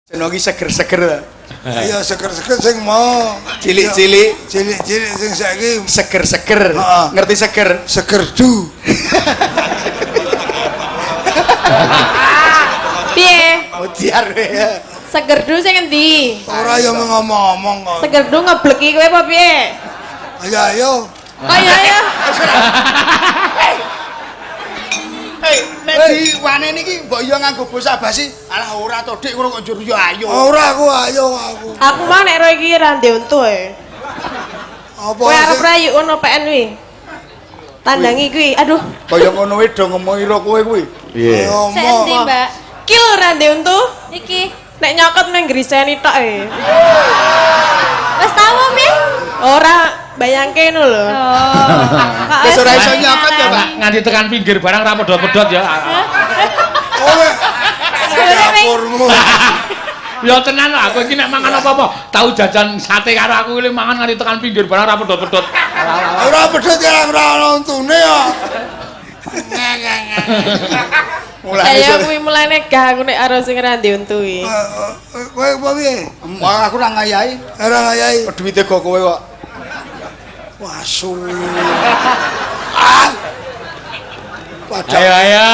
Seno iki seger-seger ta. Iya, seger-seger sing mau Cilik-cilik. Cilik-cilik sing saiki seger-seger. Heeh. Ngerti seger? Segerdu. Piye? Odiar ya. Segerdu sing endi? Ora ya ngomong-ngomong kok. Segerdu ngebleki kowe apa piye? Ayo ayo. Oh iya ya. Hei, nek diwaneni iki mbok iya nganggo basa basi. Alah ora to, Dik, ngono kok njur yo ayo. Ora aku ayo aku. Aku mah nek ro iki ora ndek untu e. Apa? Kowe arep ra yuk ngono PN kuwi. Tandangi kuwi. Aduh, Kaya ngono wae do ngomongi ro kowe kuwi. Piye? Sik endi, Mbak? ki lho ora ndek untu. Iki. Nek nyokot nang griseni tok e. Wis tau, Mi? Ora bayangke ngono lho. Oh. Kok Wis ora iso wis nyokot ya, Pak. Nganti tekan pinggir barang ra pedhot-pedhot ya. Kowe dapurmu. Ya tenan lho, aku iki nek mangan apa-apa, tau jajan sate karo aku iki mangan nganti tekan pinggir barang ra pedhot-pedhot. Ora pedhot ya ora ono untune ya. Mulane Kaya sore. kuwi mulane gah aku nek karo sing ora ndek untu kuwi. Kowe apa piye? Wah, aku ora ngayahi. Ora ngayahi. Duwite go kowe kok. Wasu. Ah. Padahal Ayo ayo.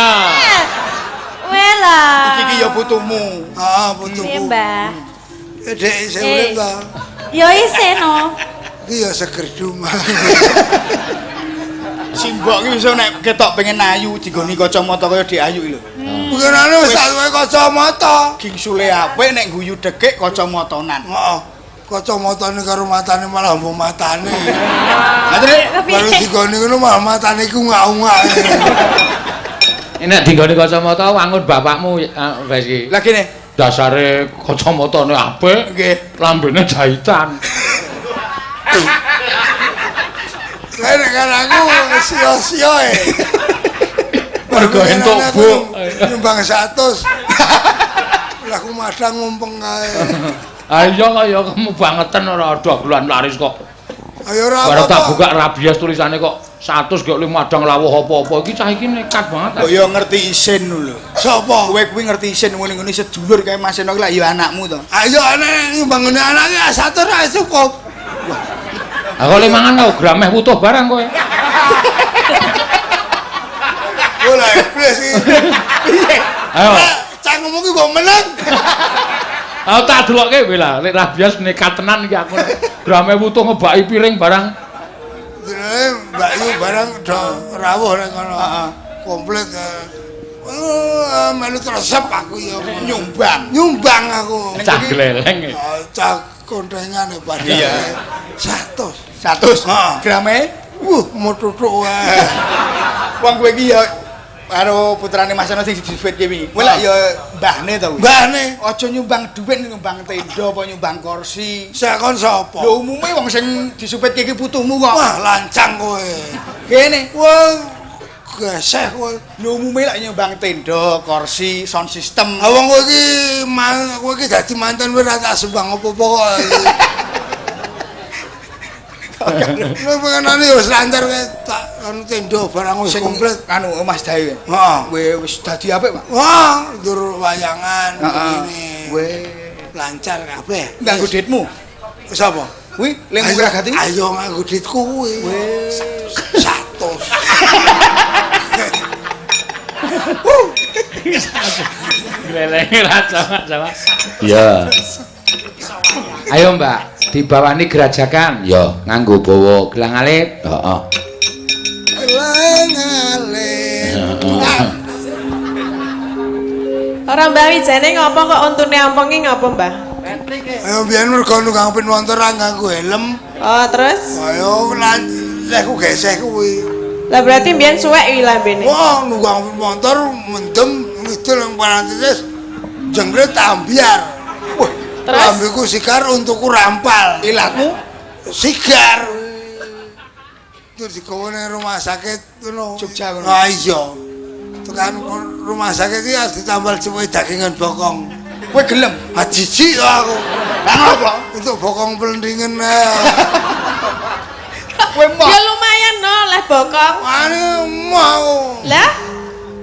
Wela. Iki iki ya putumu. ah Piye, putuku. Mbak? Eh dek isih urip ta. Ya isih no. Iki ya segerdu mah. Simbok ki iso nek ketok pengen ayu dinggoni kacamata kaya Dik Ayu iki lho. Bukanane wis tak duwe kacamata. Gingsule apik nek guyu dekik kacamatanan. Heeh. Kacamatane karo matane malah mbok matane. Lah terus Baru digoni ngono malah matane iku ngak-ngak. Nek dinggoni kacamata wangun bapakmu wis iki. lah kene. Dasare kacamatane apik, Nggih. lambene jahitan. Lah nek kan aku sia-sia e. Mergo entuk buk. Nyumbang 100. Lah aku madang ngumpeng kae. Ah iya kok ya kamu bangetan ora dagelan laris kok. Ayo ora Baru tak apa-apa. buka rabies tulisane kok 100 gak madang lawuh apa-apa iki cah iki nekat banget. Kok ya ngerti isin lho. Sapa? Kowe kuwi ngerti isin ngene-ngene sedulur kae Mas Seno ki lak ya anakmu to. Ayo anak nyumbangane anake 100 ora cukup. Aku le mangan kok grameh wutuh barang kowe. Kowe lah iblis iki. Ayo. Cangkemmu ki mbok meneng. Aku tak delokke kowe lah, nek rabies nekat tenan iki aku. Grameh wutuh ngebaki piring barang. Jenenge Mbak Yu barang do rawuh nang kono. Heeh. Komplit. Melu tresep aku ya. Nyumbang. Nyumbang aku. Cah gleleng. Ah, cah kontengan e padahal. Iya. 100. 100 Heeh. grame. Wuh, mau tutuk wae. Wong kowe iki ya karo putrane Mas Seno sing disubet ki wingi. Kowe lak ya mbahne to kuwi. Mbahne, Aja nyumbang dhuwit, nyumbang tenda apa nyumbang kursi. sakon sapa? Lho umume wong sing disupet iki putumu kok. Wah, lancang kowe. Kene. Wah, geseh kowe. Lho umume lak nyumbang tenda, kursi, sound system. Ah wong kowe iki kowe iki dadi manten kowe ora tak sumbang apa-apa kok. Lha pengenane wis lancar kowe tak anu tenda barang wis Sing komplit. anu Mas Dae. Heeh. Kowe wis dadi apik, Pak. Wah, ndur wayangan Heeh. begini. Kowe Lancar kabeh. nganggo duitmu. Sapa? Kuwi lek ngragati. Ayo nganggo duitku kuwi. 100. Gleleng ra sama-sama. Iya. Ayo Mbak, dibawani gerajakan. Ya, nganggo bawa gelang alit. Heeh. Gelang alit. Ora Mbah Wijane ngopo kok untune ampong ki ngopo Mbah? Ayo biyen mergo nunggang pin montor ra nganggo helm. Oh, terus? Ayo lek ku geseh kuwi. Lah berarti mbiyen suwek iki lambene. Wah, nunggang pin motor mendem ngidul nang parantitis jengkret ambyar. Wah, Terus? lambeku sigar untuku rampal. Ilatmu Sigar. Terus digawa nang rumah sakit ngono. Jogja ngono. Ah iya. Tekan rumah sakit iki harus ditambal cewe dagingan bokong. kowe gelem. Ah jijik aku. Lah ngopo? Untuk bokong pelendingan. Kowe moh. Ya lumayan no leh bokong. Ane mau. Lah,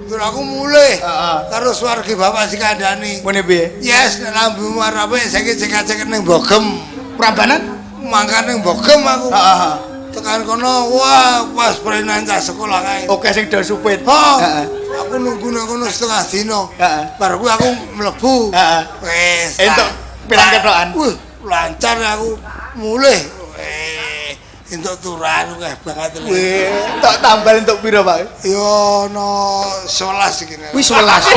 Terus aku mulih Heeh. karo swargi bapak sing kandhani. Mune piye? Yes, nek lambemu apik saiki cek-cek ning Bogem. Prambanan? Mangkat ning Bogem aku. Heeh. Tekan kono, wah pas prenan cah sekolah kae. Oke sing do supit. Oh, Heeh. aku nunggu nang kono setengah dino. Heeh. Bar kuwi aku mlebu. Heeh. Wis. Entuk pirang kethokan? Wih, lancar aku mulih. Weh, entuk turahan akeh banget. Wih, tok tambal entuk piro, Pak? Yo no 11 iki. Wih 11.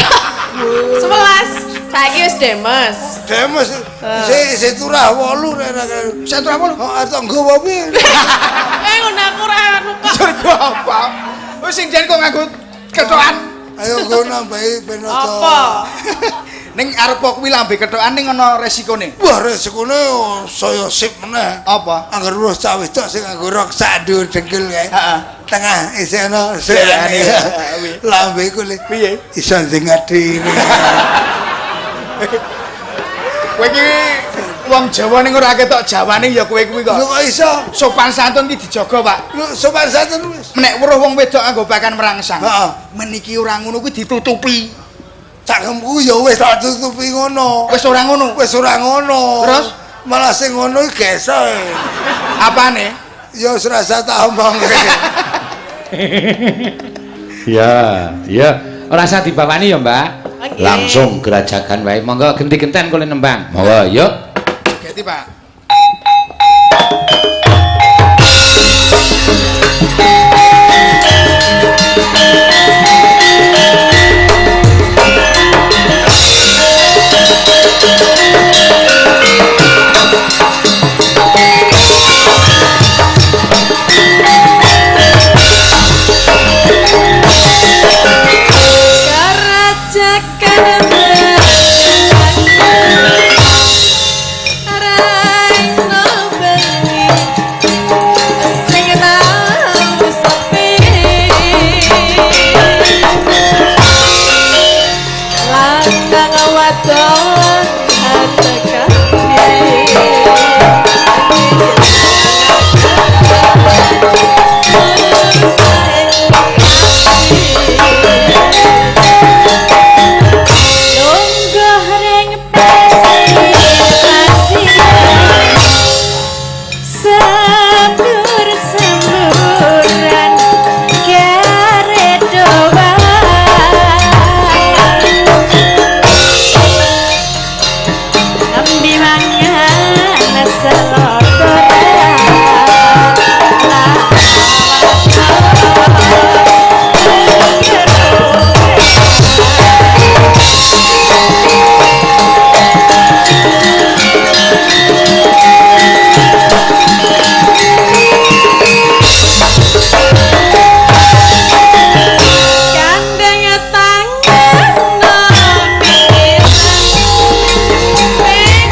11. Saiki wis demes. Demes isih turah 8 nek ora. Saya turah 8? Oh, arep nggo apa piye? Eh ngono aku ora anu kok. Surga apa? Wis sing jan kok nganggo kethokan. Ayo nggo nambahi ben aja. Apa? Ning arep kuwi lambe kethokan ning ana resikone. Wah, resikone saya sip meneh. Apa? Angger weruh cah wedok sing nganggo rok sak dhuwur dengkul kae. Heeh. Tengah isih ana Selekane. Lambe iku le. Piye? Iso ndengar dhewe. Kowe iki wong Jawa ning ora ketok Jawane ya kowe kuwi kok. Lho kok iso? Sopan santun ki dijaga, Pak. Lho sopan santun wis. Nek weruh wong wedok nganggo pakaian merangsang. Heeh. Meniki ora ngono kuwi ditutupi. Cangkemku ya wis tak tutupi ngono. Wis ora ngono. Wis ora ngono. Terus? Malah sing ngono iki gesek. Apane? Ya wis ora usah tak omong. Iya, iya. Ora usah dibawani ya, Mbak. Oke. Langsung gerajagan wae. Monggo genti-genten kula nembang. Monggo, yuk. Geti, Pak. Kerajakan Raino bengi sing tau sepi lanang wadon Lungguh ring pasir Sembur-semburan gare doa Ambi mangan selotoran Gandeng tangan pinggir mesin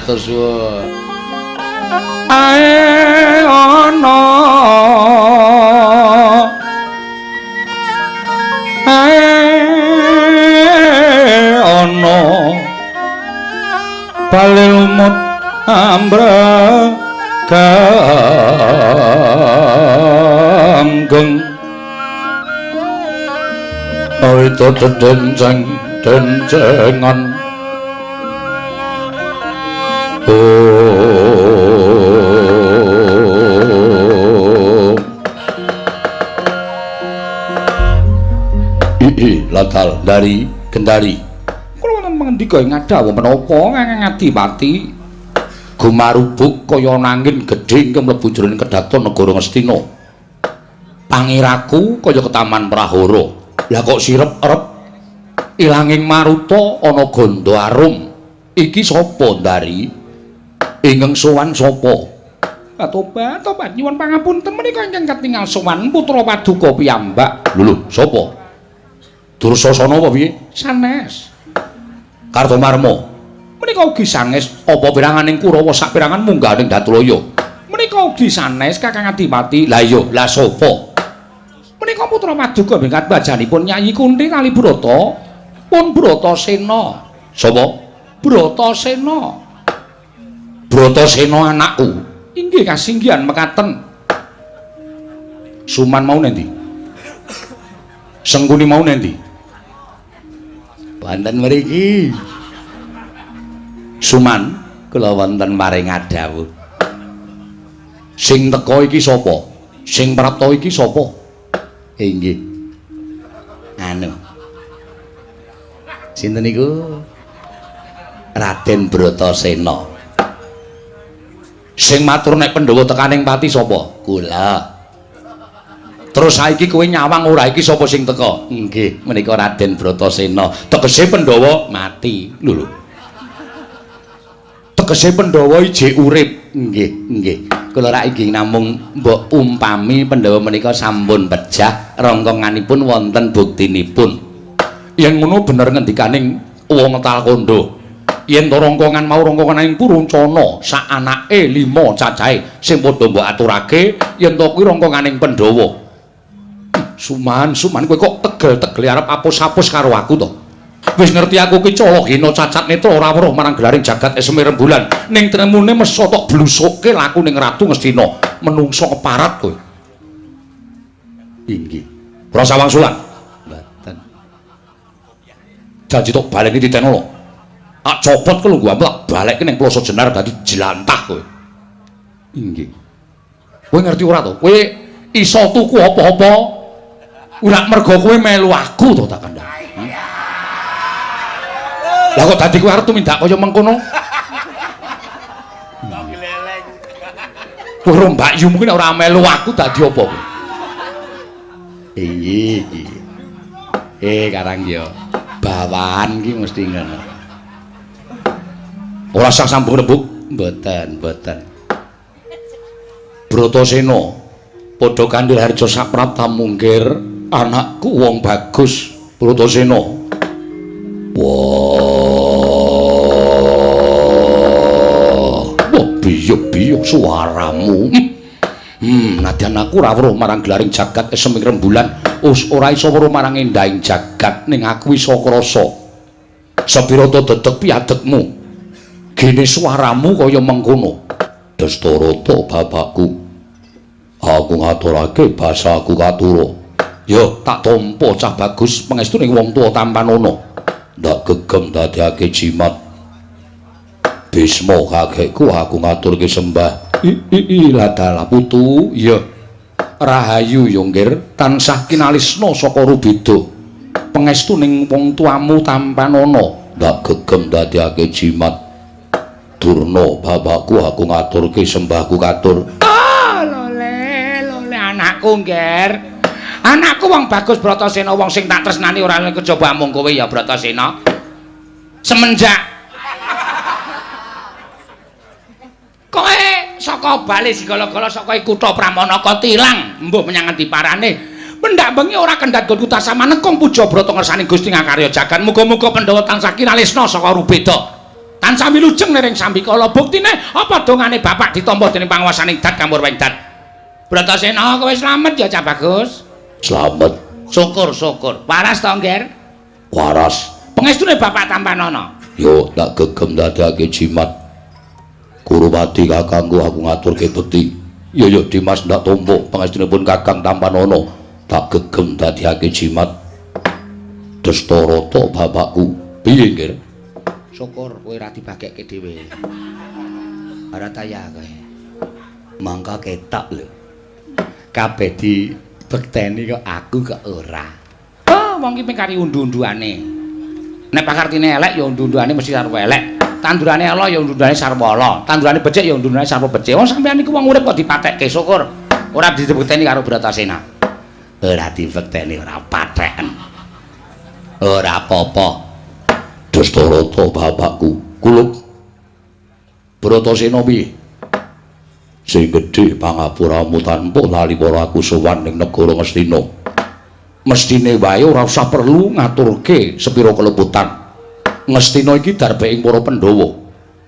Matur suwun. Ae ana ae ana bali lumut ambraganggeng awita dedenceng dencengan. Oh ii latal dari Kendari kula wonten mangendika ing ngadhawuh menapa Kakang Adipati gumarubuk kaya nangin gedhe ingkang mlebu jroning kedaton negara Ngastina. Pangiraku kaya ketaman prahara. Lah kok sirep-erep ilanging maruta ana gandha arum. Iki sapa Ndari? Ingkang sowan sapa? Tobat, tobat nyuwun pangapunten menika ingkang katingal sowan putra paduka piyambak. Lho lho, sapa? Dursasana apa piye? Sanes. Kartomarma. Menika ugi sanes apa piranganing Kurawa sapirangan munggah ning Datulaya. Menika ugi sanes Kakang Adipati. Lah iya, lah sapa? Menika putra paduka ingkang bajanipun Nyayi Kunti kali Brata pun Bratasena. Sapa? Bratasena. Bratasena anakku. Inggih kasinggihan mekaten. Suman mau nendi? Sengkuni mau nendi? Wonten mriki. Suman, kula wonten maring adhawuh. Sing teka iki sapa? Sing prapta iki sapa? Inggih. Anu. Sinten niku? Raden Bratasena. Sing matur nek Pandhawa tekaning pati sapa? Kula. Terus saiki kowe nyawang ora iki sapa sing teka? Nggih, menika Raden Bratasena. Tegese Pandhawa mati. Lho lho. Tegese Pandhawa ijik urip. Nggih, nggih. Kula rak inggih namung mbok umpami Pandhawa menika sampun pejah rongkonganipun wonten buktinipun. Yen ngono bener ngendikaning wong Talkandha. Yen to rongkongan mau rongkongan ing Puruncana sak anake 5 cacahe sing padha mbok aturake yen to kuwi rongkonganing Pandhawa. Suman, Suman kowe kok tegel-tegel arep apus-apus karo aku to? Wis ngerti aku ki calahina cacat netra ora weruh marang gelaring jagat eseme rembulan. Ning tremune mesa tok blusuke laku ning Ratu Ngastina. Menungso keparat kowe. Inggih. Ora sawang sulan. Mboten. Janji tok baleni titenono. Tak copot kelungguhanmu tak balekke ning Ploso Jenar dadi jlantah kowe. Inggih. Kowe ngerti ora to? Kowe iso tuku apa-apa ora mergo kowe melu aku to tak kandhani. Lah kok dadi kowe arep tumindak kaya mengkono? Kowe ro mbakyu mungkin ora melu aku dadi apa kowe? Iya iki. Karang yo bawahan ki mesti ngono. Ora sah sambung rembug? Mboten, mboten. Bratasena padha kandhil harja saprapta mungkir anakku wong bagus Bratasena. Wah, wah biyuk-biyuk suaramu. Nadyan aku ora weruh marang gelaring jagat eseming rembulan, ora iso weruh marang endahing jagat ning aku iso krasa. Sepira to dedeg piadegmu? Gene suaramu kaya mengkono. Dastarata bapakku. Aku ngaturake basaku katura. Yo tak tampa cah bagus pangestuning wong tuwa tampanana. Ndak gegem dadekake jimat. Bisma kakekku aku ngaturke sembah. I ladalah putu. Iya. Rahayu yo nggir tansah kinalisna saka rubeda. Pangestuning wong tuamu tampanana. Ndak gegem dadekake jimat. Durna bapakku aku ngaturke sembahku katur. Ah lole lole anakku nggir. Anakku wong bagus Bratasena wong sing tak tresnani ora kejaba amung kowe ya Bratasena. Semenjak kowe saka Bali Sigala-gala saka kutha Pramanaka tilang mbuh menyang ngendi parane. Pendak bengi ora kendhat nggonku tansah manekung puja brata ngersani Gusti ngakarya jagat. Muga-muga Pandhawa tansah kinalisna saka rubeda. Tansah wilujeng nering sambikala. Buktine apa dongane bapak ditampa dening panguwasaning Dat Kamurweng Dat. Bratasena kowe slamet ya Cah Bagus. Slamet. Syukur syukur. Waras to, Ngger? Waras. Pengestune bapak tampanana. Yo tak gegem dadake jimat. Kurupati kakangku aku ngaturke bekti. Yo yo Dimas ndak tompo pangestunipun Kakang tampanana. Tak gegem dadake jimat. Destarata bapakku. Piye, Ngger? Syukur kowe ora dibagekke dhewe. Ora taya kowe. Mangka ketok lho. Kabeh dibekteni kok aku kok ora. Oh, wong ki ping kari undu-unduane. Nek pakartine elek ya undu-unduane mesti sarwa elek. Tandurane ala ya undu-unduane sarwa ala. Tandurane becik ya undu-unduane sarwa becik. Wong sampeyan niku wong urip kok dipatekke syukur. Ora dibekteni karo Bratasena. Ora dibekteni ora patheken. Ora apa-apa. Destarata bapakku. Kulup. Bratasena piye? Sing gedhe pangapuramu tanpa lali para aku sowan ning negara Ngastina. Mestine wae ora usah perlu ngaturke sepira keleputan. Ngastina iki darbeking para Pandhawa.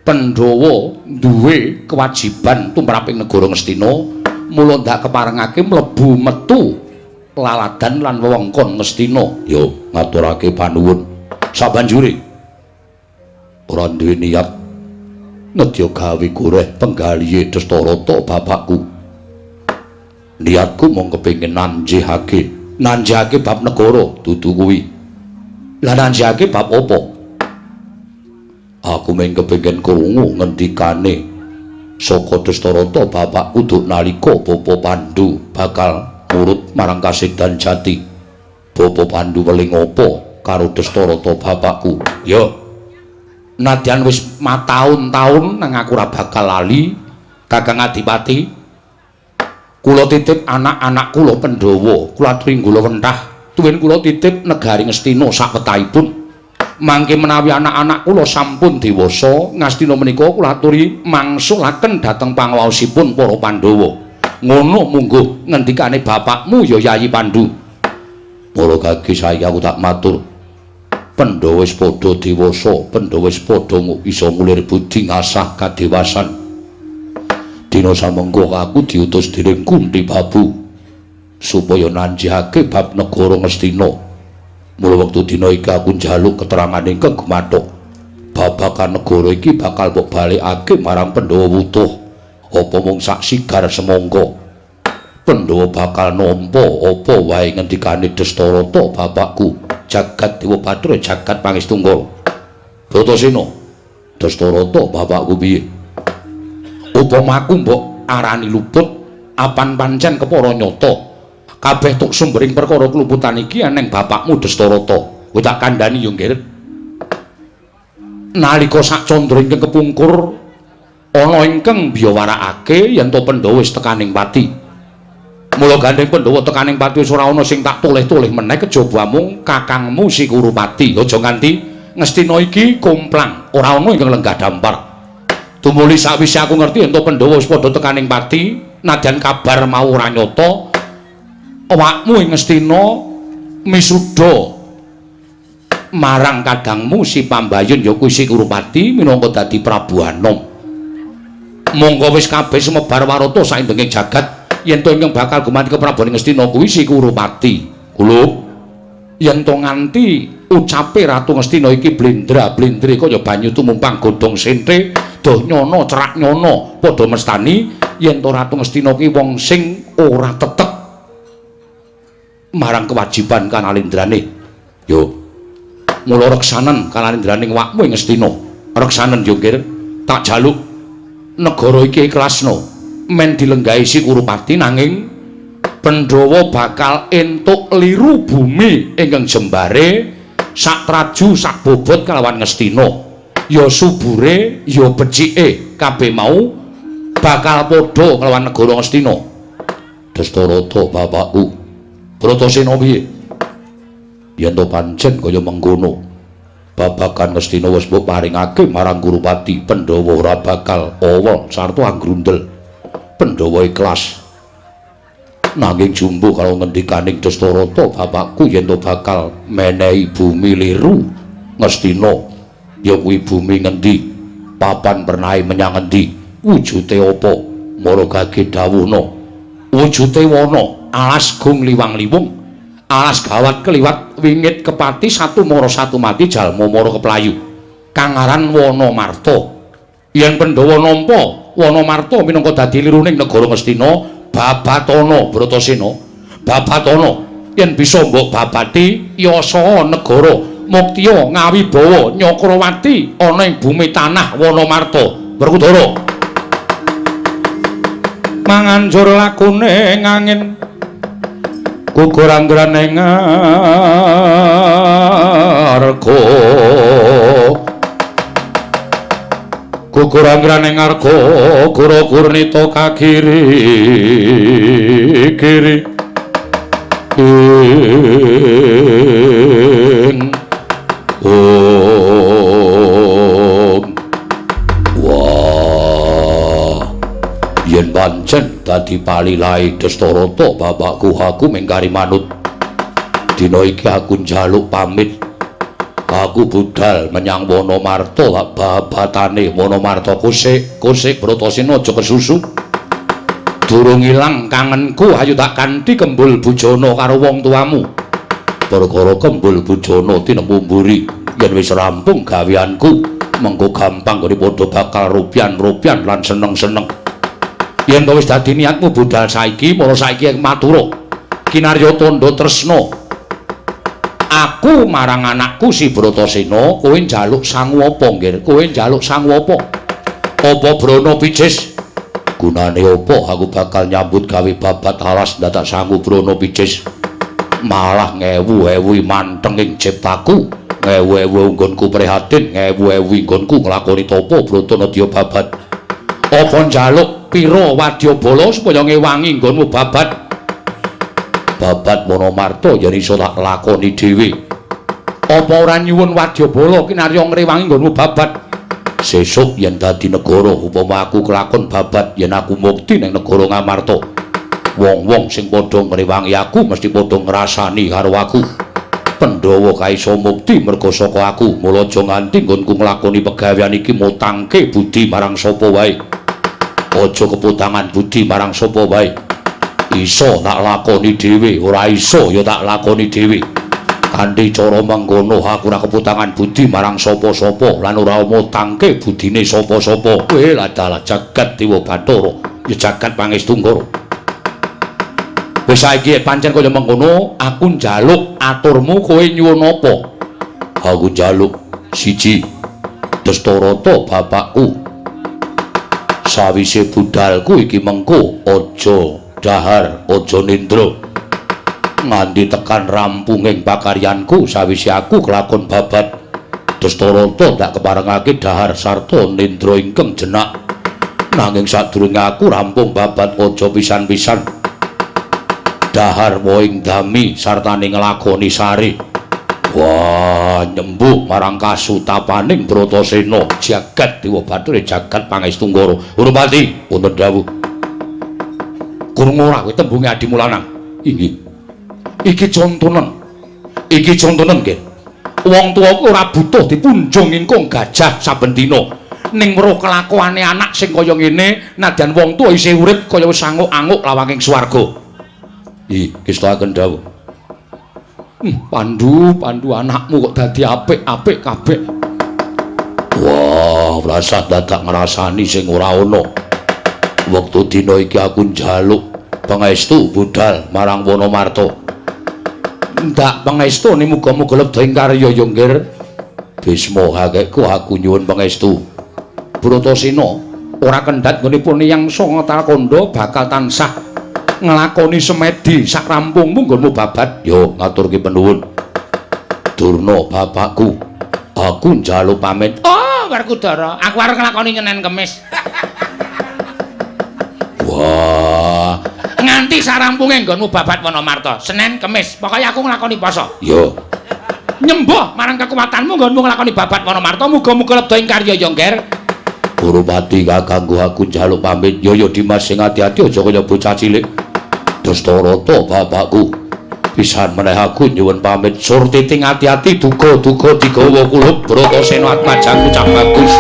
Pandhawa duwe kewajiban tumrap ing negara Ngastina, mula ndak keparengake mlebu metu laladan lan wewengkon Ngastina. Yo ngaturake panuwun. Sabanjure ora duwe niat nedya gawe goreh penggalihe Destarata bapakku. Niatku mung kepengin nanjihake, nanjihake bab negara dudu kuwi. Lah nanjihake bab apa? Aku mung kepengin krungu ngendikane saka Destarata bapakku duk nalika Bapa Pandu bakal murut marang kasedan jati. Bapa Pandu weling apa karo Destarata bapakku? Yo. Nadyan wis mataun-taun nang aku ora bakal lali Kakang Adipati. Kula titip anak-anak kula Pandhawa, kula aturi nggula wentah. Tuwin kula titip negari Ngastina sakwetahipun. Mangke menawi anak-anak kula sampun dewasa, Ngastina menika kula aturi mangsulaken dhateng pangawaosipun para Pandhawa. Ngono mungguh ngendikane bapakmu ya Yayi Pandu. Para kaki saiki aku tak matur. Pandhawa wis padha dewasa, Pandhawa wis padha iso ngulir budi ngasah kadewasan. Dina samengko aku diutus dening Kunti Babu supaya nanjihake bab negara Ngastina. Mula wektu dina iki aku njaluk keterangan ingkang gumathok. Babagan negara iki bakal mbok balekake marang Pandhawa wutuh. Apa mung sak sigar semangka Pandhawa bakal nampa apa wae ngendikane Destarata bapakku. Jagat Dewa Bathara jagat Pangestu-Nggara. Bratasena, Destarata bapakku piye? Upama aku mbok arani luput, apan pancen kepara nyata. Kabeh tuk sumbering perkara keluputan iki eneng bapakmu Destarata. Kowe tak kandhani yo, Nggir. Nalika sak candra ingkang kepungkur ana ingkang biyawarakake yen to Pandhawa wis tekaning pati. Mula gandeng Pandhawa tekaning pati wis ora ana sing tak toleh-toleh meneh kejaba mung kakangmu si Kurupati. Aja nganti Ngastina iki komplang, ora ana ingkang lenggah dampar. Tumuli sakwise aku ngerti yen to Pandhawa wis padha tekaning pati, nadyan kabar mau ora nyata, awakmu ing Ngastina misuda marang kadangmu si Pambayun ya kuwi si Kurupati minangka dadi Prabu Anom. Monggo wis kabeh sumebar warata saindenging jagat yen to ingkang bakal gumanti keprabon Ngastina kuwi si Kurupati. Kulup yen to nganti ucape Ratu Ngastina iki blendra-blendre kaya banyu tumumpang godhong sente, doh nyono cerak nyono padha mestani yen to Ratu Ngastina ki wong sing ora tetek marang kewajiban kanalindrane. Yo mula reksanen kanalindraning wakmu ing Ngastina. Reksanen yo, Nggir. Tak jaluk negara iki ikhlasno men dilenggahi si Kurupati nanging Pandhawa bakal entuk liru bumi ingkang jembare sak traju sak bobot kalawan Ngastina. Ya subure ya becike kabeh mau bakal padha kalawan negara Ngastina. Destarata bapakku. Bratasena piye? Yen to pancen kaya mengkono, babagan Ngastina wis mbok paringake marang Kurupati, Pandhawa ora bakal awel sarta anggrundel. Pandhawa ikhlas. Nanging jumbuh kalau ngendikaning Destarata bapakku yen to bakal menehi bumi liru Ngastina, ya kuwi bumi ngendi? Papan pernahe menyang endi? Wujute apa? Mara gage dawuhna. Wujute wana alas gung liwang-liwung, alas gawat keliwat wingit kepati satu mara satu mati jalma mara keplayu. Kang aran Wanamarta. Yen Pandhawa nampa Wanamarta minangka dadi liruning negara Ngastina, babatana Bratasena. Babatana yen bisa mbok babati yasa negara muktiya ngawibawa Nyakrawati ana ing bumi tanah Wanamarta. Werkudara manganjur lakune ngangin gugur anggrane ngarga gugur anggrane ngarga gura-gurnita kagiri kiri ing om. Wah, yen pancen dadi palilahe Dastarata bapakku aku mengkari manut. Dina iki aku njaluk pamit. Aku budal menyang Wanamarta lak babatane Wanamarta kusik kusik Bratasena aja kesusu. Durung ilang kangenku ayo tak kanthi kembul bujana karo wong tuamu. Perkara kembul bujana tinemu mburi yen wis rampung gaweanku mengko gampang nggone padha bakal rupian-rupian lan seneng-seneng. Yen to wis dadi niatmu budal saiki, mula saiki matura kinarya tandha tresna aku marang anakku si Bratasena, kowe njaluk sangu apa nggir? Kowe njaluk sangu apa? Apa brana picis? Gunane apa aku bakal nyambut gawe babat alas ndadak sangu brana picis? Malah ngewu-ewu manteng ing ciptaku, ngewu-ewu nggonku prihatin, ngewu-ewu nggonku nglakoni tapa brata nedya babat. Apa njaluk pira wadyabala supaya ngewangi nggonmu babat? Babat Wanamarta yen iso tak lakoni dhewe. Apa ora nyuwun wadyabala kinarya ngrewangi nggonmu babat? Sesuk yen dadi negara upama aku kelakon babat yen aku mukti ning negara Ngamarta, wong-wong sing padha ngrewangi aku mesti padha ngrasani karo aku. Pandhawa kaiso mukti merga saka aku. Mula aja nganti nggonku nglakoni pegawean iki mutangke budi marang sapa wae. Aja keputangan budi marang sapa wae. Iso tak lakoni dhewe, ora iso ya tak lakoni dhewe. Kanthi cara mengkono aku ora keputangan budi marang sapa-sapa lan ora mutangke budine sapa-sapa. Kowe ladalah jagat Dewa Bathara, ya jagat Pangestu Ngara. Wis saiki pancen kaya mengkono, aku njaluk aturmu kowe nyuwun apa? Aku njaluk siji Dastarata bapakku. Sawise budalku iki mengko aja dahar, aja nindra. Nganti tekan rampunging pakaryanku sawise aku kelakon babat Dastarata tak keparengake dahar sarta nindra ingkang jenak. Nanging sadurunge aku rampung babat aja pisan-pisan dahar woing dami sartane nglakoni sare. Wah, nyembuh marang kasutapaning Bratasena jagat Dewa Bathara jagat Pangestu Ngara. Urupati wonten dawuh. Krungu ora kowe tembunge adimu lanang? Inggih. Iki contonen. Iki contonen nggih. Wong tuwa ku ora butuh dipunjung ingkung gajah saben dina. Ning weruh kelakuane anak sing kaya ngene, nadyan wong tuwa isih urip kaya wis anguk-anguk lawanging swarga. Ih, gestaken dawuh. Pandu, Pandu anakmu kok dadi apik-apik kabeh. Wah, rasah dadak ngrasani sing ora ana. Wektu dina iki aku njaluk pangestu budal marang Wanamarta. Ndak pangestune muga-muga lebda ing karya ya nggir. Bisma kakekku aku nyuwun pangestu. Bratasena ora kendhat nggonipun Eyang Sanga Talkandha bakal tansah nglakoni semedi sak rampungmu nggonmu babat. Yo ngaturke penuwun. Durna bapakku, aku njaluk pamit. Oh, Werkudara, aku arep nglakoni nyenen kemis. Wah, nganti sarampunge nggonmu babat Wanamarta, Senin Kemis, pokoke aku nglakoni poso. Yo. Nyembah marang kekuatanmu nggonmu nglakoni babat Wanamarta, muga-muga lebda ing karya ya, Ngger. Gurupati kakangku aku njaluk pamit. Yo yo Dimas sing ati-ati aja kaya bocah cilik. Dastarata bapakku. Pisan meneh aku nyuwun pamit Surtiti ati-ati duga-duga digawa kulup Bratasena atmajaku cah bagus.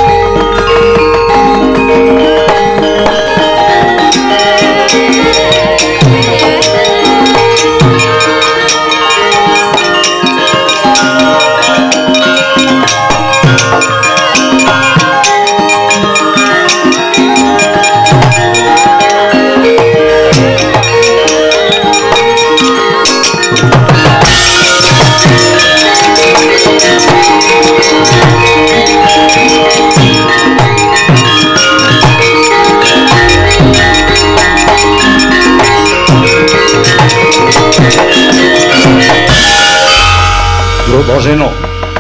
Bratasena,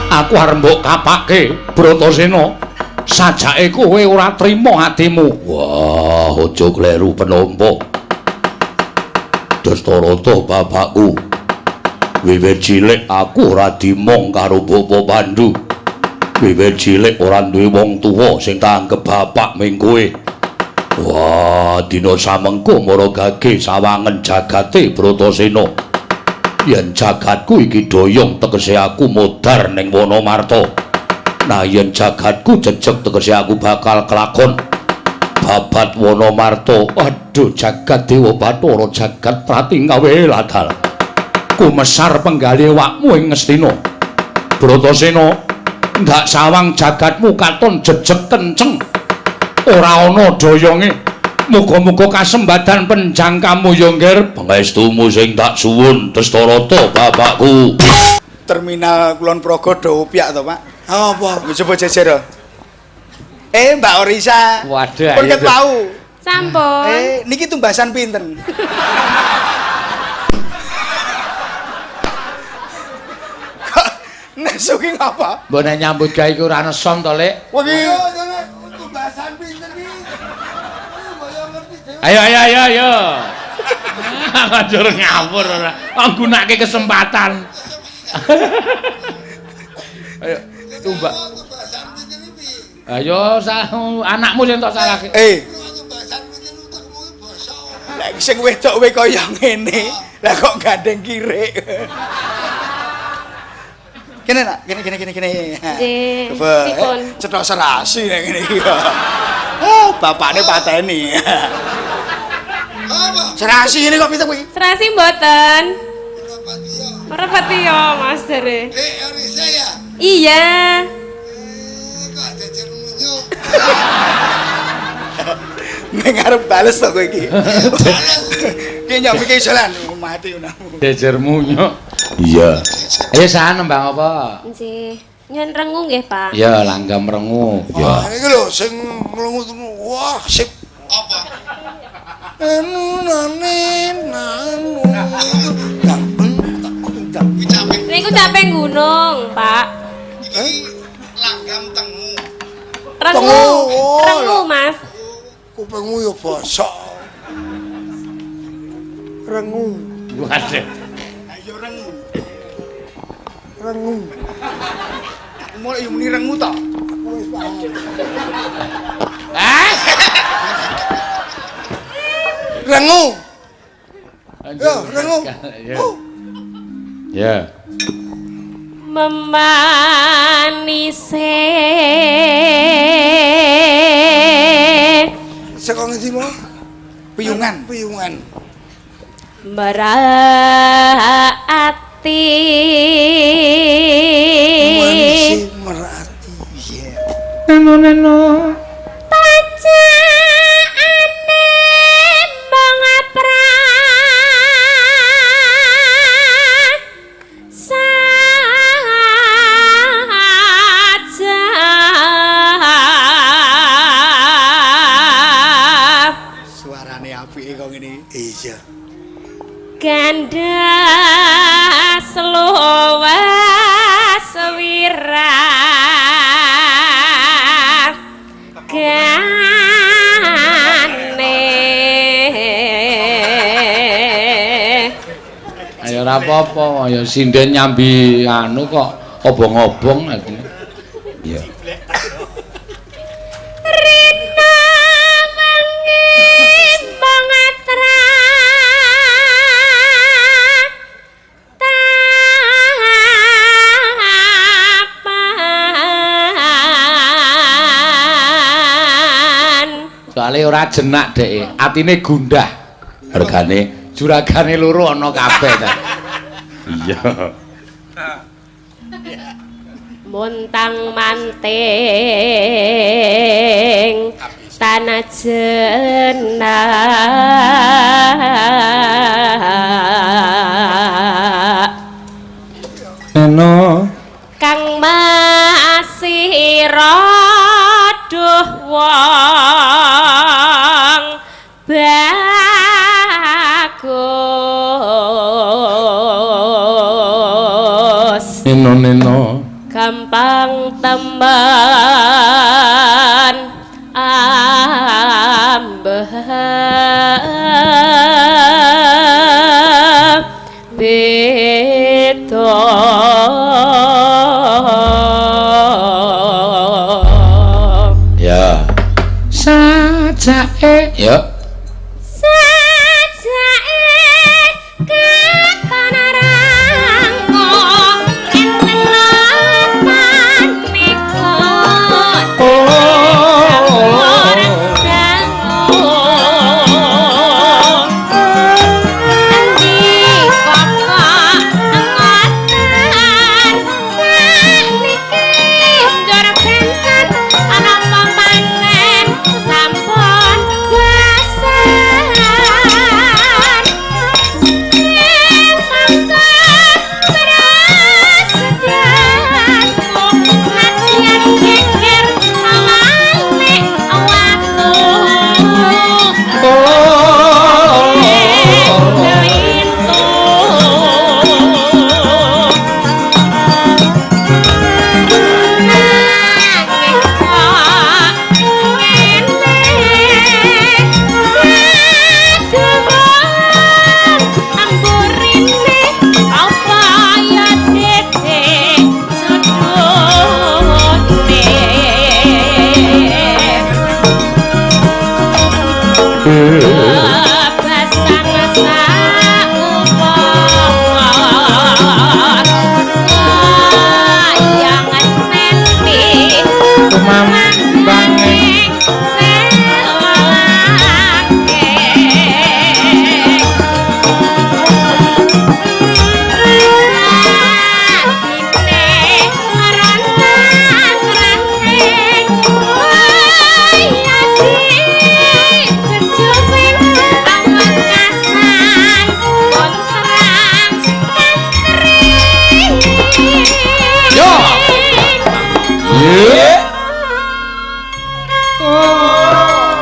aku arep mbok kapake. Bratasena, sajake kowe ora trima atimu. Wah, aja kleru penampa. Dastarata bapakku. Wiwit cilik aku ora dimong karo Bapak Pandu. Wiwit cilik ora duwe wong tuwa sing tak anggep bapak ming kowe. Wah, dina samengko mara gage sawangen jagate Bratasena. Yen jagatku iki doyong tegese aku modar ning Wanamarta. Nah yen jagatku jejeg tegese aku bakal kelakon babat Wanamarta. Aduh jagat Dewa Bathara jagat Pratingawe ladal. Kumesar penggalih awakmu ing Ngastina. Bratasena, ndak sawang jagatmu katon jejeg kenceng. Ora ana doyonge. Muga-muga kasembadan penjangkamu ya Ngger. Pangestumu sing tak suwun Dastarata bapakku. Terminal Kulon Progo do opyak to, Pak. Apa? Coba jejer. Mbak Orisa. Waduh, pun ket wau. Sampun. Niki tumbasan pinten? Kok nesu ki ngapa? Mbok nek nyambut gawe iku ora neson to, Lek. Wah iki tumbasan pinten iki? Ayo ayo ayo ayo. Ngajur ngawur ora. Nggunakake kesempatan. Ayo tumbak. Ayo anakmu sing tok salahke. Lah sing wedok kowe kaya ngene, lah kok gandeng kirik. Kene nak, kene kene kene kene. Nggih. Cethok serasi nek ngene iki. Oh, bapakne pateni. Serasi ini kok pitu kuwi? Serasi mboten. Ora pati yo, Mas jare. Orisa ya? Iya. Kok jejer munyuk. Ning arep bales to kowe iki. Ki nyok iki isolan mati unamu. Jejer munyuk. Iya. Ayo sahan nembang apa? Nggih. Nyen rengu nggih, Pak. Ya, langgam rengu. Ya. Iki lho sing mlungu wah sip. Apa? Niku capek gunung, Pak. Iki langgam tengu. Rengu. Rengu, Mas. Kupingmu ya bosok. Rengu. Waduh. Ayo rengu. Rengu. Aku mau yo muni rengu to. Aku wis paham. Eh? Rengu. Yo, rengu. Ya. Memanise. Saka ngendi mo? Piyungan, piyungan. Merati. Memanise merati. Iya. Neno neno. Iya. Ganda slowas wirah gane. Ayo ora apa-apa, ya sinden nyambi anu kok obong-obong artine. Iya. Soale ora jenak dheke, atine gundah. Regane juragane loro ana kabeh ta. Iya. Montang manting tanah jenak Neno kang masih duh wong bagus Neno neno gampang temen ambeh beda. Ya. Sajake ya.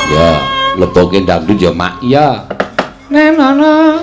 Ya, leboke dangdut ya mak ya. Nenono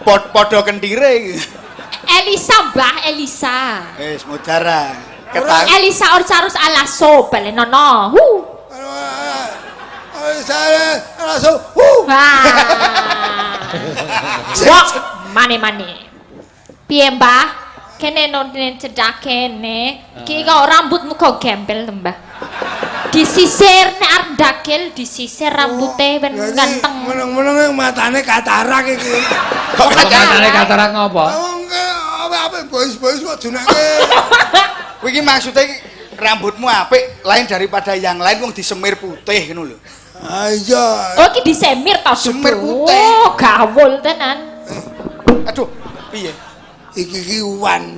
Padha kentire iki. Elisa, Mbah, Elisa. Wis mudara. Ketang. Elisa Orcarus Alaso balenono. Hu. Saya langsung hu. Wah. Wah, mane-mane. Piye, Mbah? Kene nonton cedak kene. Ki kok rambutmu kok gembel to, Mbah? Disisir nek arep ndakil disisir rambute ben ganteng. Meneng-meneng matane katarak iki. Kok Matane katarak ngopo? Wong apa boys-boys kok dunake. Kuwi iki maksude rambutmu apik lain daripada yang lain wong disemir putih ngono lho. Ah iya. Oh, iki disemir to, Semir Dudu? putih. Oh, gawul tenan. Aduh, piye? Iki ki wan.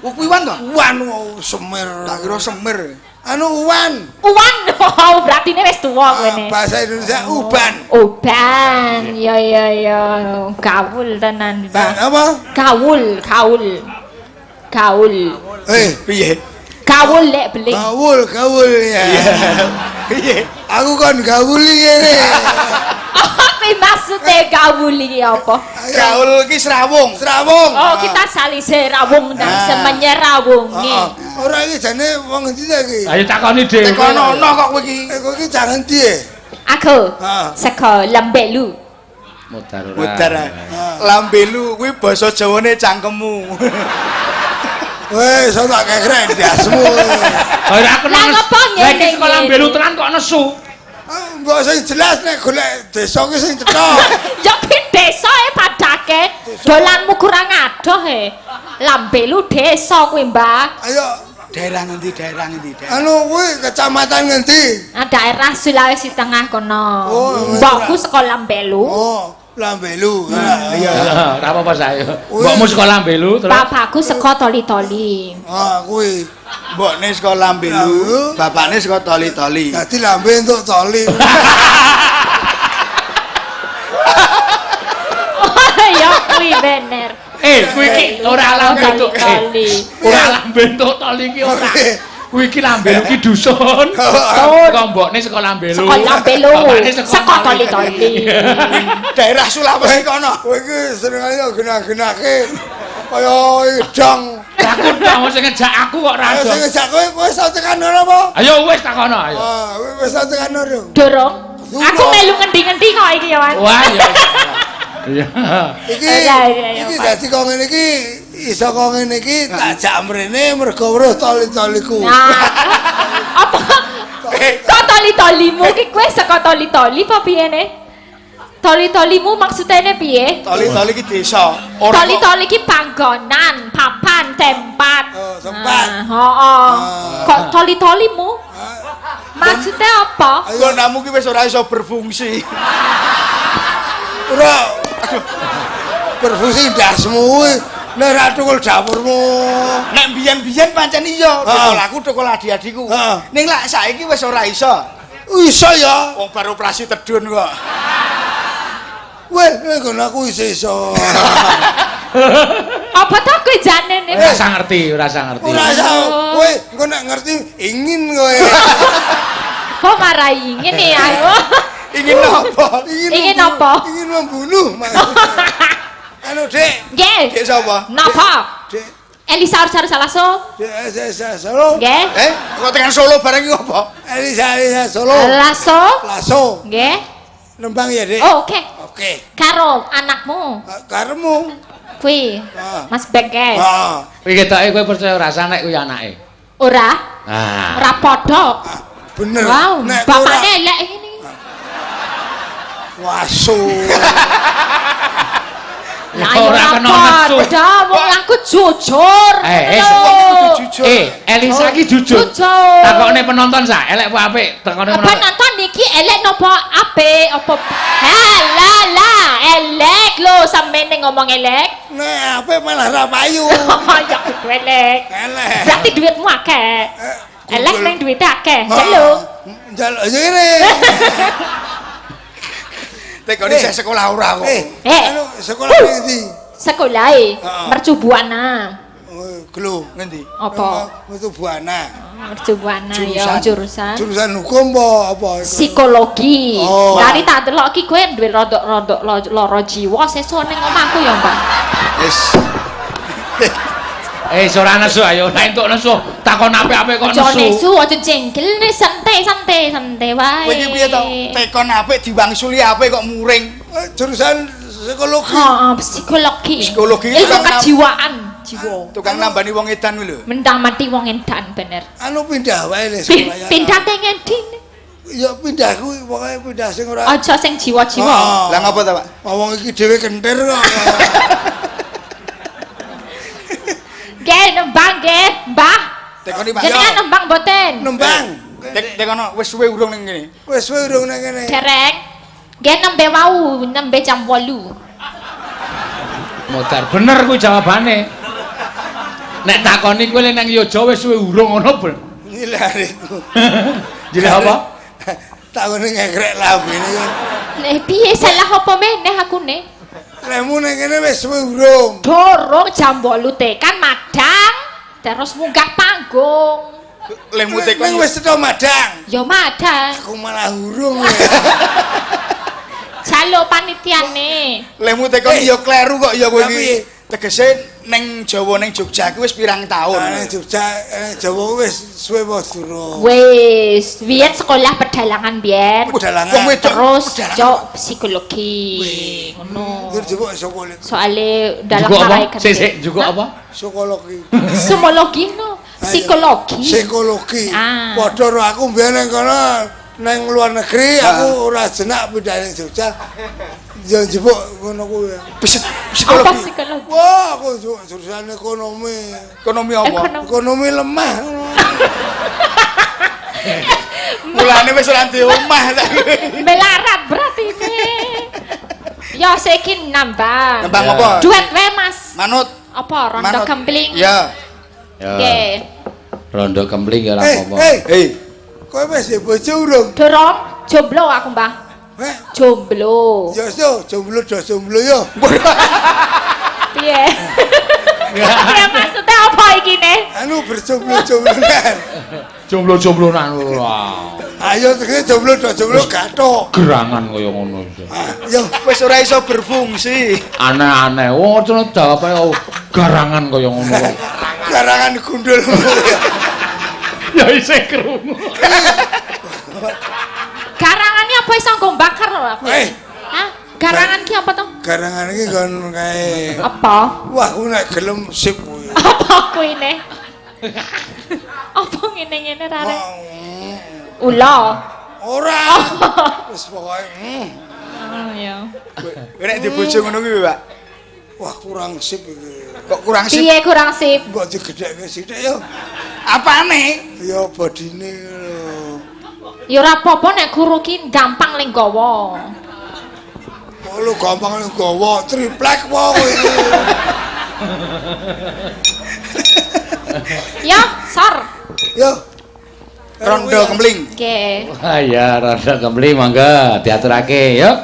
Oh, kuwi wan to? Wan oh, semir. Tak kira semir. Anu wan. Uwan, oh, berarti ini wis tuwa Ah, kowe. bahasa Indonesia uban. Uban, ya ya ya, gaul tenan, Mbah. Apa? Gaul, gaul. Gaul. Eh, Piye? Gaul lek beling. gaul, gaul ya. Piye? Aku kon gauli ngene. Apa maksudnya gaul iki apa? Gaul iki srawung. Srawung. Oh, kita saling serawung dan Ah. semenyerawungi. Heeh. Ora iki jane wong endi ta iki? Ayo takoni dhewe. Tekono kok kowe iki. Eh, kowe iki jangan endi e? Aku Ah. saka Lembelu. Mudar ora. Mudar. Lambelu kuwi basa Jawane cangkemmu. Weh, iso tak kekrek ndasmu. Ora aku Lah, ngopo ngene Lah iki sekolah ngene? Lambelu tenan kok nesu. Ah, Mbok sing jelas nek golek desa ki sing cetha. Ya ki desa e padake. Dolanmu kurang adoh e. Lambelu desa kuwi, Mbah. Ayo, Daerah ngendi? Daerah ngendi? Daerah. anu kuwi kecamatan ngendi? Nah, daerah Sulawesi Tengah kono. Oh, Mbokku saka Lambelu. Oh, Lambelu. Iya. Ora apa-apa saya. Wih. Mbokmu sekolah Lambelu terus. Bapakku saka Toli-Toli. Ah, kuwi. Mbokne saka Lambelu, bapakne saka Toli-Toli. Dadi lambe entuk toli. Ya kuwi bener. Eh, kuwi iki ora lambe entuk. Toli-toli. Ora lambe entuk toli iki ora. Kuwi iki Lambelu ki dusun. Kok mbokne saka Lambelu. Saka Lambelu. Bapakne Saka Toli-Toli. Daerah Sulawesi kono. Kowe iki senengane genah-genahke kaya idang. Aku tok sing ngejak aku kok ora Ayo ada. sing ngejak kowe kowe iso tekan ngono apa? Ayo wis takono ayo. Ah, kowe wis tau tekan ngono. Dorong. Aku melu ngendi-ngendi kok iki ya, Wan. Wah, iya. Iya. Iki Iya, iya, iya, iki Pak. dadi kok ngene iki iso kok ngene iki tak jak mrene mergo weruh toli-toliku. Nah. Apa? Kok toli-tolimu ki kowe saka toli-toli apa piye ne? Toli-tolimu maksudnya piye? Toli-toli iki desa. Ora kok- Toli-toli ki panggonan, papan, tempat. Oh, tempat. Ah, heeh. Ah. Kok toli-tolimu? Maksudnya apa? Nggonamu ki wis ora iso berfungsi. Ora berfungsi ndasmu kuwi nek ra tukul dapurmu. Nek biyen-biyen pancen iya, Heeh. tukul aku, tukul adi-adiku. Heeh. Ning lak saiki wis ora iso. Iso ya. Wong bar operasi tedun kok. Weh, nek ngono aku iso iso. Apa to kowe jane ne? Ora usah ngerti, ora usah ngerti. Ora iso. Kowe engko nek ngerti ingin kowe. Kok marai ngene aku? Ingin apa? Ingin apa? Ingin membunuh maksudnya. Anu, Dik. Nggih. Dek sapa? Napa? Dik, Elisa Orcarus Alaso? Dik Elisa Solo. Nggih. Eh, kok tekan Solo bareng iki apa? Elisa Elisa Solo. Laso? Laso. Nggih. Nembang ya, Dik. Oh, oke. Oke. Karo anakmu Karemu. kuwi. Ah. Mas Bengkes. Ah. Kuwi ketoke kowe percaya ora nek kuwi anake. Ora, Ah. ora padha. Bener. Wow, Nek bapakne elek ngene. Wasu. Lah ya Ora ora kena nesu. padha, wong aku jujur. Eh, eh, Lho. Jujur. Eh, Elisa ki jujur. Jujur. Takokne penonton sa, elek apa apik? Takokne Apa penonton. nonton niki elek nopo apik apa Halah lah elek lho sampeyan ngomong elek. Nek apik malah ra payu. Ya kudu elek. Elek. Berarti duitmu akeh. Elek kumpul. ning duwite akeh. Jaluk. Njaluk ya ngene. Tekone Eh. isih sekolah ora kok. Eh, Eh. anu sekolah ning ndi? Sekolahe Heeh. Mercu Buana. Oh, gelem. Ngendi? Apa? Metu Buana. Mercubuana ya Jurusan. jurusan Jurusan hukum apa apa iku? psikologi. Oh. Tadi tak delok ki kowe duwe rodok-rodok lara jiwa sesuk ning omahku ya, Mbak. Wis. Eh, ora nesu ayo, nek entuk nesu, takon apik-apik kok Aja nesu. nesu, aja jengkel nih santai santai santai wae. Kowe iki piye to? Tekon apik diwangsuli apik kok muring. Eh, jurusan psikologi. Heeh, psikologi. Psikologi itu ilmu kan kejiwaan, jiwa. Tukang nambani wong edan kuwi lho. Mendang mati wong edan bener. Anu pindah wae le sekolah ya. Pindah teng endi? Ya pindah kuwi pokoke pindah sing ora. Aja sing jiwa-jiwa. Oh. Lah ngapa ta, Pak? Wong iki dhewe kentir kok. Nggih, nembang nggih, Mbah. Tekoni Pak. Jenengan nembang mboten? Nembang. Tekono wis suwe urung ning kene. Wis suwe urung nang kene. Dereng. Nggih nembe wau, nembe jam 8. Modar bener kuwi jawabane. Nek takoni kowe nang Yojo wis suwe urung ngono ben. Nyilariku. Jile apa? Takone ngekrek lambene. Nek piye salah apa meneh akune? Lemu nang kene wis suwe urung. Dorong jam 8 tekan madang terus munggah panggung. Lemu tekon. Ning wis cetha madang. Ya madang. Aku malah urung. Jaluk panitiane. Lemu tekon ya kleru kok ya kowe Lah iki. piye? Tegese ning Jawa ning Jogja kuwi wis pirang taun. Nang Jogja Jawa wis suwe apa durung? Wis, biyen sekolah pedalangan biyen. Pedalangan. Wong wedok Terus pedalangan. jok psikologi. Ngono. Terus jebuk psikologi. Soale dalam Juga apa? marai kerja. Sik sik, juga apa? Psikologi. Sumologi no, psikologi. Psikologi. Ah. Padha karo aku mbiyen nang kono nang luar negeri aku ora jenak pindah ning Jogja. Ya jebuk ngono kuwi. Psikologi. Apa psikologi? Wah, aku jurusan ekonomi. Ekonomi apa? Ekonomi. Ekonomi lemah ngono. Mulane wis ora di omah ta. Melarat berarti ini. Ya saiki nambah. Nembang apa? Duet wae Mas. Manut. Apa rondo Manut. kempling? Ya. Ya. Oke. Rondo kempling ya ora Eh, apa-apa. eh, Hei, kowe wis duwe bojo urung? Dorong jomblo aku, Mbah. Heh, Jomblo. ya so, jomblo do jomblo yo. Piye? Ya maksudnya apa iki ne? Anu berjomblo-jombloan. Jomblo-jomblonan ora. Ayo tegese jomblo do jomblo gathuk. Gerangan kaya ngono iki. Ah, Yo, wis ora iso berfungsi. Aneh-aneh. Wong ngono jawabane oh, garangan kaya ngono kok. garangan gundul. Ya isih krungu. Garangannya apa iso nggo bakar lho aku. Eh. Hah? Garangan ki apa to? Garangan iki kon kae. Apa? Wah, aku nek gelem sip kuwi. Apa kuwi ne? Apa ngene-ngene rare? Ula. Ora. Wis pokoke Oh ya. Kowe nek di bojo ngono kuwi, Pak. Wah, kurang sip iki. Kok kurang sip? Piye kurang sip? Mbok digedhekke sithik yo. Apane? Ya bodine lho. Ya ora apa-apa nek guru ki gampang ling gawa. Kok lu gampang lu gawa triplek wae kowe iki. Ya, sor. Yo. Rondo kempling. Oke. Wah ya rondo kempling monggo diaturake yuk.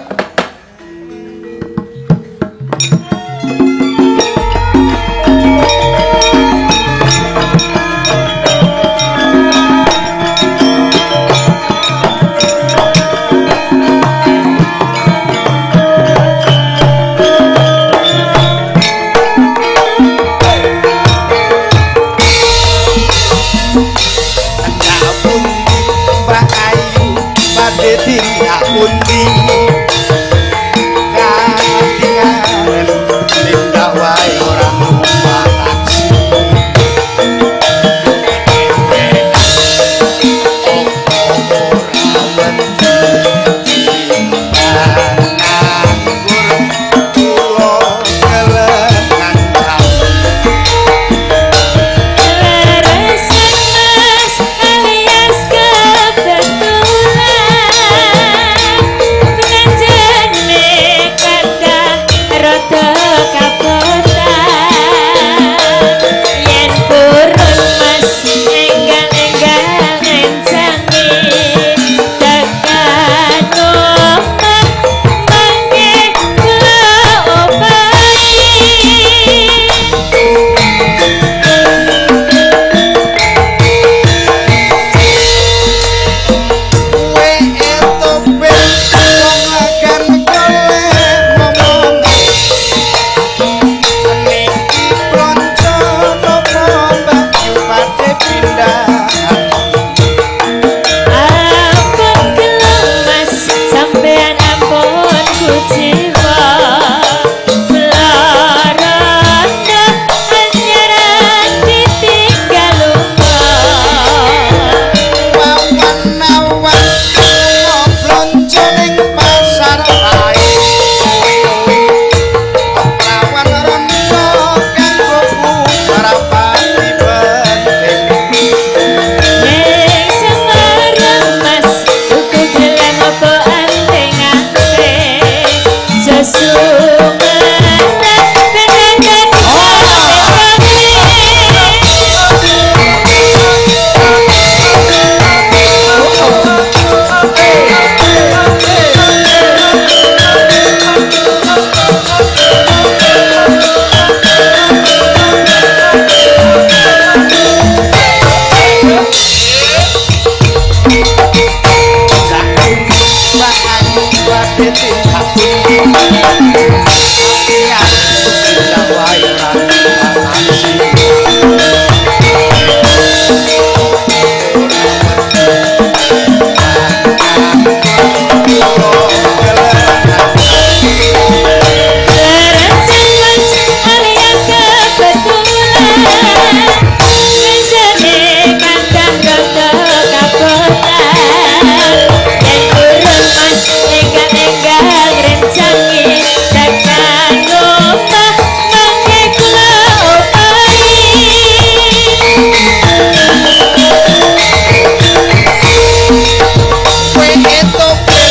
Pundi Mbak Ayu badhe tindak pundi? kuciwa. Kula rondo anyaran ditinggal lunga. Awan-awan blonjo ning pasar ae. Prawan rondo kanggo marapati penting. Ning Semarang Mas tuku gelang apa anting-anting. Sesumenan ben dadi Larasan Mas alias kebetulan Mesene kandang rada kabotan. Yen urung Mas enggal-enggal ngrencangi tekan omah mangke kula opahi. Kowe etopil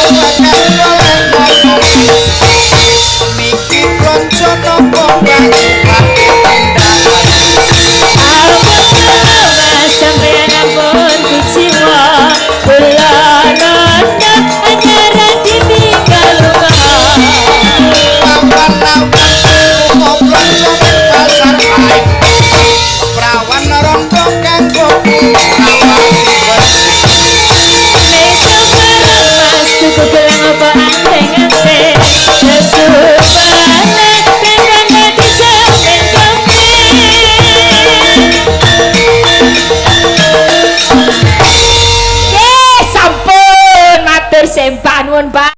ora kang oleh ngomong. Niki blonjo napa Mbak Pati tindakan. Ampun Mas sampeyan ampun kuciwa. Kula rondo anyaran ditinggal lunga. Awan-awan lunga blonjo ning pasar ae. Prawan rondo kanggo marapati penting. Ning Semarang Mas tuku gelang apa anting-anting. Sesupane ben rondo dijamin komplit. Ye sampun matur sembah nuwun Pak.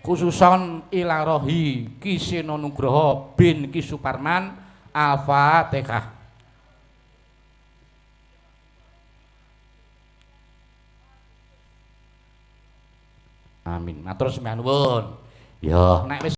Khususon ilarohi Ki Seno Nugroho bin Ki Suparman. Al-Fatihah. Amin. Matur sembah nuwun. Ya, nek wis